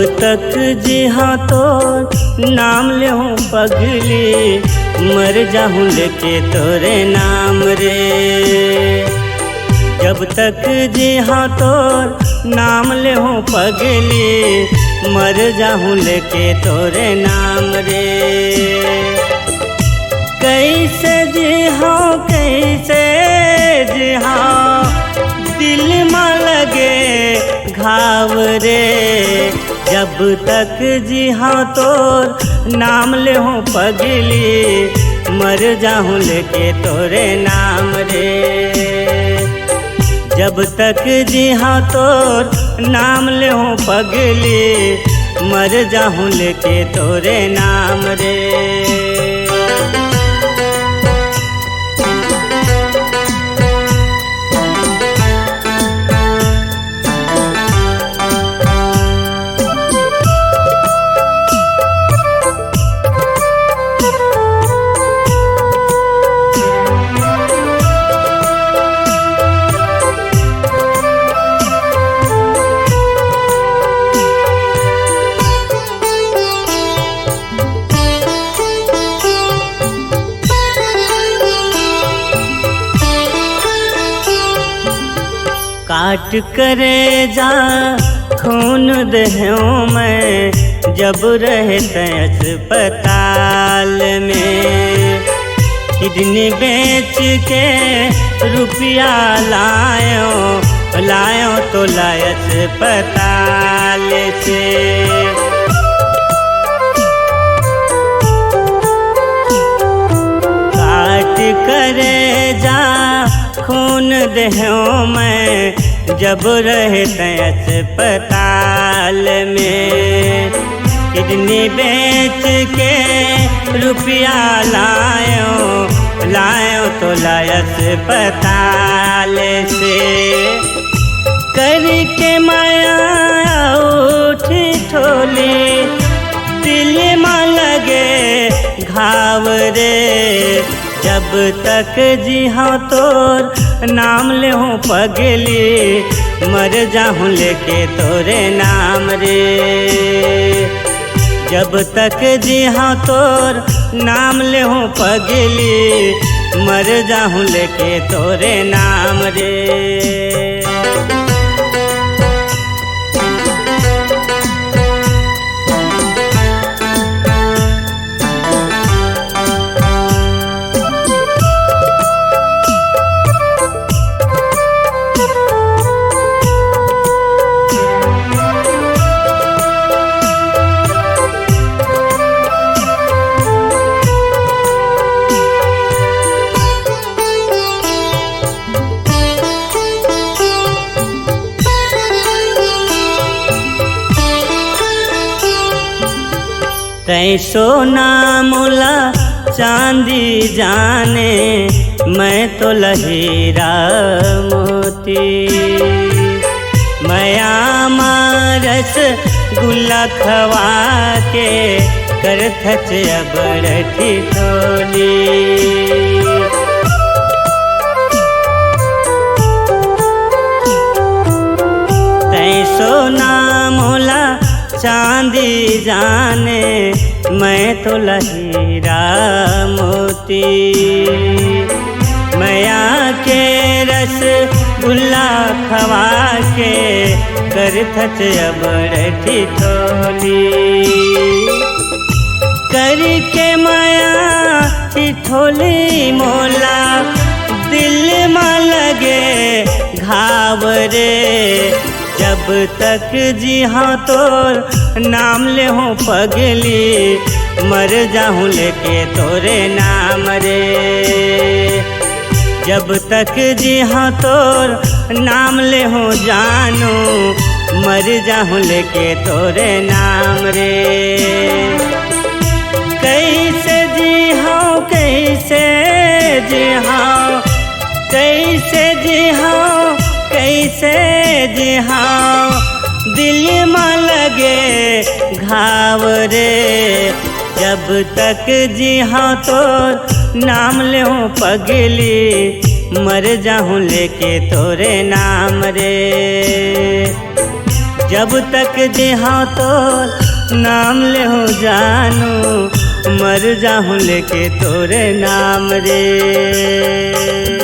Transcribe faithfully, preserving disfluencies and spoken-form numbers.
तक जिहां तोर नाम लेहूं पगली, मर जाहूं लेके तोरे नाम रे। जब तक जिहां तोर नाम लेहूं पगली, मर जाहूं लेके तोरे नाम रे। कैसे जिहां, कैसे जिहां, दिल मा लगे घाव रे। जब तक जिहां तोर नाम लेहूं पगली, मर जाहूं लेके तोरे नाम रे। जब तक जिहां तोर नाम लेहूं पगली, मर जाहूं लेके तोरे नाम रे। काट करेजा खून देहूं मैं, जब रहे तैं अस्पताल में। किडनी बेच के रुपया लायो, लायो तोला अस्पताल से। काट करेजा खून देहूं मैं, जब रहे तैं अस्पताल में। किडनी बेच के रुपया लायो, लायो तोला अस्पताल से। करके माया अउ ठिठोली, दिल मा लगे घाव रे। जब तक जिहां तोर नाम लेहूं पगली, मर जाहूं लेके तोरे नाम रे। जब तक जिहां तोर नाम लेहूं पगली, मर जाहूं लेके तोरे नाम रे। तैं सोना मोला चांदी जाने, मैं तोला हीरा मोती। मया मा रसगुल्ला खवा के, करथच अबड़ ठिठोली। तैं सोना मोला चांदी जाने, मैं तोला हीरा मोती। मया के रसगुल्ला खवा के, करथच अबड़ ठिठोली। करके मया ठिठोली मोला, दिल मा लगे घाव रे। जब तक जिहां तोर नाम लेहूं पगली, मर जाहूं लेके तोरे नाम रे। जब तक जिहां तोर नाम लेहूं जानू, मर जाहूं लेके तोरे नाम रे। कैसे जिहां, कैसे जिहां, कैसे जिहां, कैसे जिहां, दिल मा लगे घाव रे। जब तक जिहां तोर नाम लेहूं पगली, मर जाहूं लेके तोरे नाम रे। जब तक जिहौं तोर नाम लेहूं जानू, मर जाहूं लेके तोरे नाम रे।